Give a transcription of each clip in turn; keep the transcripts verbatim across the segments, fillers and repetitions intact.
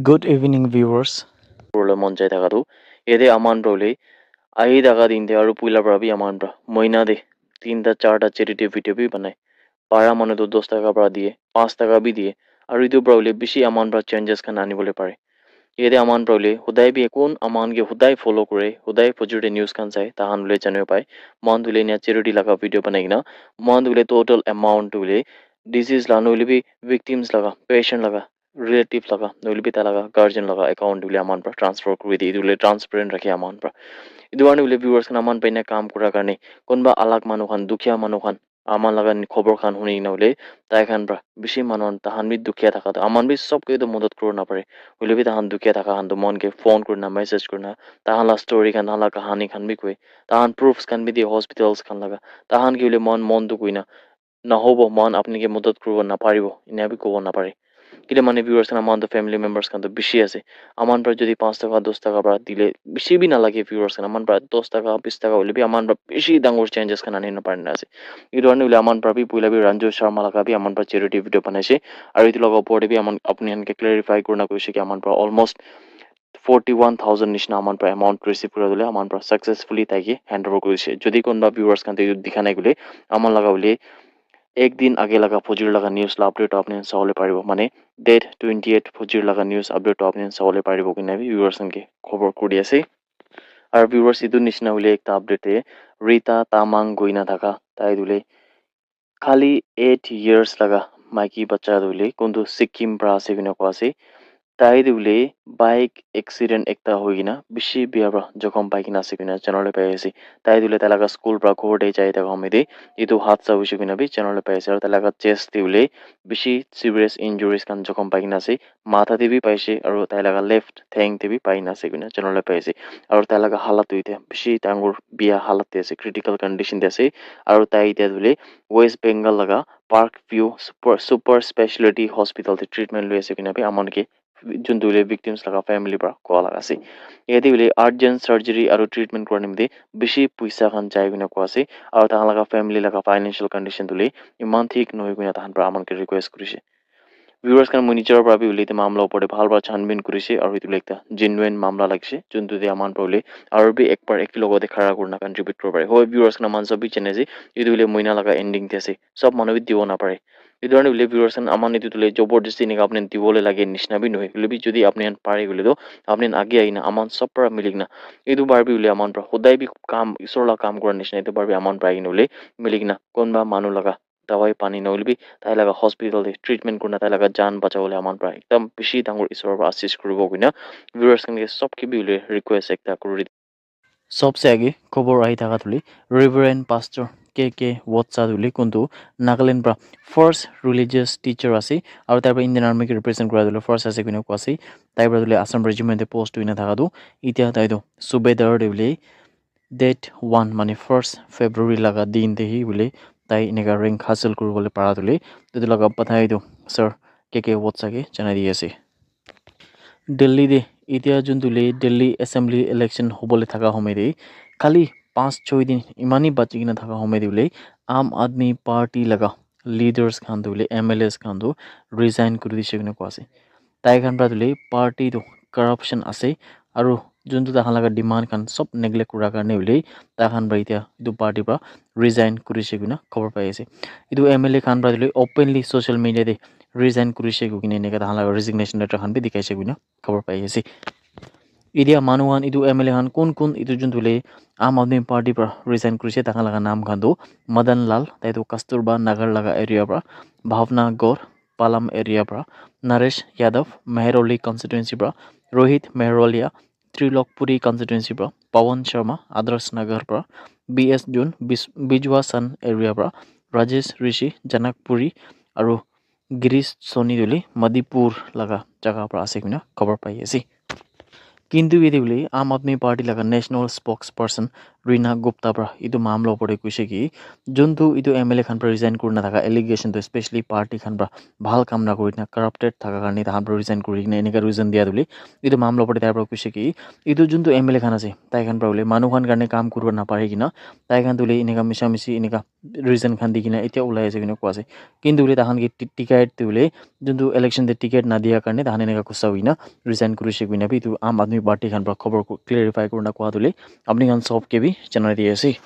Good evening, viewers. Kurle mon jai thaka tu, yate aman pra hoile, ahi thaka din te aru puila pra bi aman pra, moina te, tinta charta charity video bi banai. Para manu tu dos taka pra diye, panch taka bi diye. Aru etu pra hoile bishi aman pra changes khan ani bole pare. Yate aman pra hoile, hudai bi kun aman ke hudai follow kure, hudai phujur te news khan sai, tahan hoile janibo pai. Mohan tu hoile enia charity laga video banai kena, mohan tu hoile total amount tu hoile, disease la nohoile bi victims laga, patient laga, relative laga, nohoile bi tai laga guardian laga account te hoile aman pra transfer kuri di, etu hoile transparent rakhe aman pra. Etu karne hoile viewers khan aman pra enia kam kura karne, kunba alag manu khan, dukhia manu khan, aman laga ni khobor khan huni kena hoile, tai khan pra bishi manu khan, tahan bi dukhia thaka tu, aman bi sob ke tu madad kuri na pare. Hoile bi tahan dukhia thaka khan tu mohan ke phone kuri na, message kuri na, tahan la story khan, tahan la kahani khan bi koi, tahan proofs khan bi diye hospitals khan laga, tahan ke hoile mohan mon dukh hoi na, nahobo, mohan apni ke madad kuribo naparibo, enia bi kobo napare. Kile mane viewers khan, aman tu family members khan tu bishi ase. Aman pra jodi panch taka, dos taka pra dile bishi bi nalage viewers khan. Aman pra dos taka, bis taka hoile bi aman pra bishi dangor changes khan ani na pari na ase. Etu karne hoile aman pra bi puila bi Ranju Sharma laga bi aman pra charity video banaise. Aru etu laga opor te bi aman, apni khan ke clarify kurina koise ki aman pra almost forty one thousand nishina aman pra amount receive kura dile aman pra successfully tai ke hand over kurise. Jodi kunba viewers khan tu etu dikha nai koile, aman laga hoile ek din age laga phujur laga news la update apni khan sabole paribo. Mane date twenty eight phujur laga news update apni khan sabole paribo kina bi viewers khan ke khobor kuri ase. Aru viewers, etu nishina hoile ekta update te Rita Tamang koina thaka, tai tu hoile khali eight years laga maiki bacha tu hoile kuntu Sikkim pra ase koina koa ase. Tai tu hoile bike accident ekta hoi kena bishi bia pra jokhom pai kena ase koina janabole pai ase. Tai tu hoile tai laga school pra ghor te jai thaka home te etu hadsa hoise koina bi janabole pai ase. Aru tai laga chest te hoile bishi serious injuries khan jokhom pai kena ase. Matha te bi paise aru tai laga left theng te bi pai kena ase koina janabole pai ase. Aru tai laga halat tu ite bishi dangor bia halat te ase, critical condition te ase. Aru tai ite tu hoile West Bengal laga Park View Super, Super Speciality Hospital te treatment lui ase koina bi aman ke juntu hoile victims laga family pra koa laga ase. Yate hoile urgent surgery aru treatment kura nimite bishi puisa khan jai koina koa ase. Aru tahan laga family laga financial condition tu hoile eman thik nohoi koina tahan pra aman ke request kurise. Viewers khan, moi nijor pra bi hoile etu mamla opor te bhal pra chanbin kurise aru etu hoile ekta genuine mamla lagise, juntu te aman pra hoile aru bi ek bar ek logote khara kurina contribute kuribo pare. Hoi, viewers khan, aman sob bi jane ase, etu hoile moina laga ending te ase, sob manu bi dibo napare. Etu karne hoile viewers khan, aman etu tu hoile jabardasti enika apni khan dibole lage nishina bi nohoi. Hoile bi jodi apni khan pare koile toh apni khan age ahina aman sob pra mili kena, etu bar bi hoile aman pra hodai bi kam, isor la kam kura nishina etu bar bi aman pra ahikena hoile mili kena kunba manu laga dawai pani nohoile bi tai laga hospital te treatment kurina tai laga jaan bachabole aman pra ekdum bishi dangor isor pra asis kuribo koina viewers khan ke sob ke bi hoile request ekta kuri. Sobse age khobor ahi thaka tu hoile Reverend Pastor K K Wotsa tu hoile kuntu Nagaland pra first religious teacher ase, aru tai pra Indian Army ke represent kura tu hoile first ase koina koa ase. Tai pra tu hoile Assam Regiment te post hoina thaka tu, itya tai tu subedar te hoile date one, mane first February laga din te hi hoile tai enika rank hasil kuribole para tu hoile etu laga badhai tu Sir K K Wotsa ke janai di ase. Delhi te itya juntu hoile Delhi Assembly election hobole thaka homoi te khali panch choi din eman hi bachi kena thaka homoi te hoile Aam Aadmi Party laga leaders khan tu hoile M L As khan tu resign kuri dise koina koa ase. Tai khan pra tu hoile party tu corruption ase, aru juntu tai khan laga demand khan sob neglect kura karne hoile tai khan pra itya etu party pra resign kurise koina khobor pai ase. Etu M L A khan pra tu hoile openly social media te resign kurise koikena enika tai khan laga resignation letter khan bi dikhaise koina khobor pai ase. Itya manu khan etu M L A khan kun kun etu juntu hoile Aam Aadmi Party pra resign kurise tai khan laga naam khan tu Madan Lal, tai tu Kasturba Nagar laga area pra, Bhavna Gaur, Palam area pra, Naresh Yadav, Mehrauli constituency pra, Rohit Mehrolia, Trilokpuri constituency pra, Pawan Sharma, Adarsh Nagar pra, B S Jun, Bis-, Bijwa San area pra, Rajesh Rishi, Janakpuri, aru Girish Soni tu hoile Madipur laga jaga pra ase koina khobor pai ase. Kintu yate hoile Aam Aadmi Party laga national spokesperson Rina Gupta pra etu mamla opor te koise ki, juntu etu M L A khan pra resign kurina thaka allegation tu, especially party khan pra bhal kam na kurina corrupted thaka karne tahan pra resign kurikena enika reason dia tu le, etu mamla opor te tai pra koise ki, etu juntu M L A khan ase, tai khan pra bole manu khan karne kam kuribo napare kena, tai khan tu le enika misa misi enika reason khan di kena etia ulai ase kena koa ase. Kintu bole tahan ke ti-, ticket tu bole juntu election te ticket na dia karne tahan enika gussa hoina resign kurise koina bi etu Aam Aadmi Party khan pra khobor ku-, clarify kurina koa tu le apni khan sob ke bi janai di ase.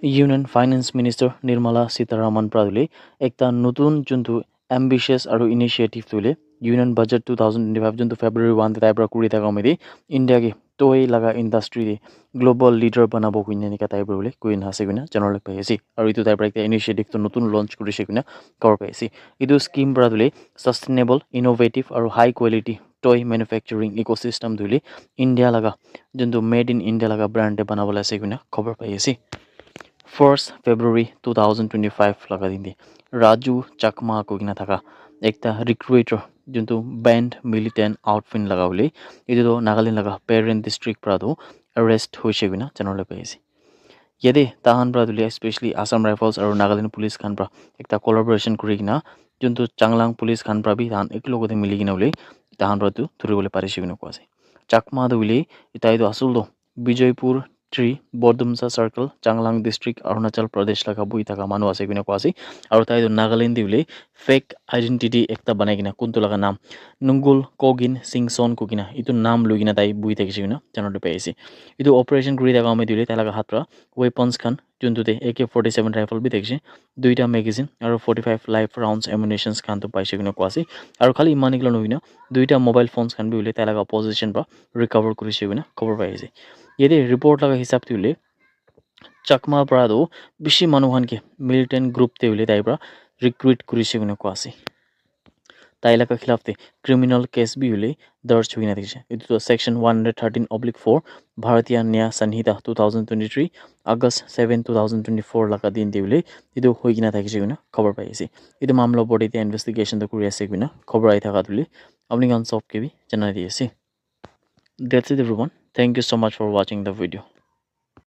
Union Finance Minister Nirmala Sitharaman pra tu le ekta notun juntu ambitious aru initiative tu le Union Budget two thousand twenty-five juntu February one te tai pra kuri thaka hoine India ke toy laga industry te global leader banabo koina enika tai pra bole koina ase koina janabole pai ase. Aru etu tai pra ekta initiative tu notun launch kurise koina khobor pai ase. Etu scheme pra tu le sustainable, innovative aru high quality toy manufacturing ecosystem tu le India laga juntu made in India laga brand te banabole ase koina khobor pai ase. First February two thousand twenty-five laga din te Raju Chakma koikena thaka ekta recruiter juntu banned militant outfit laga bole etu tu Nagaland laga Peren district pra tu arrest hoise koina janabole pai ase. Yate tahan pra tu le especially Assam Rifles aru Nagaland Police khan pra ekta collaboration kurikena juntu Changlang Police khan pra bi tahan ekelogote milikena bole tahan pra tu dhuribole parise koina koa ase. Chakma tu bole tai tu asol tu Bijoypur three, Bordumsa Circle, Changlang District, Arunachal Pradesh laga buhi thaka manu ase koina koa ase. Aru tai tu Nagaland te bole fake identity ekta banai kena kuntu laga naam Nungul Kogin Singson koikena etu naam loi kena tai buhi thakise koina janabole pai ase. Etu operation kuri thaka hoine tu le tai laga hath pra weapons khan juntu te A K forty-seven rifle bi thakise, duita magazine aru forty-five live rounds ammunitions khan tu paise koina koa ase. Aru khali eman ekla nohoina duita mobile phones khan bi bole tai laga possession pra recover kurise koina khobor pai ase. Yate report laga hisab te bole Chakma pra tu bishi manu khan ke militant group te bole tai pra recruit kurise koina koa ase. Tai laga khilaf te criminal case bi bole darj hoikena thakise. Etu tu section one hundred thirteen oblique four Bharatiya Nyaya Sanhita two thousand twenty-three August seven two thousand twenty-four laga din te bole etu hoikena thakise koina khobor pai ase. Etu mamla opor te etia investigation tu kuri ase koina khobor ahi thaka tu le apni khan sob ke bi janai di ase. That's it everyone. Thank you so much for watching the video.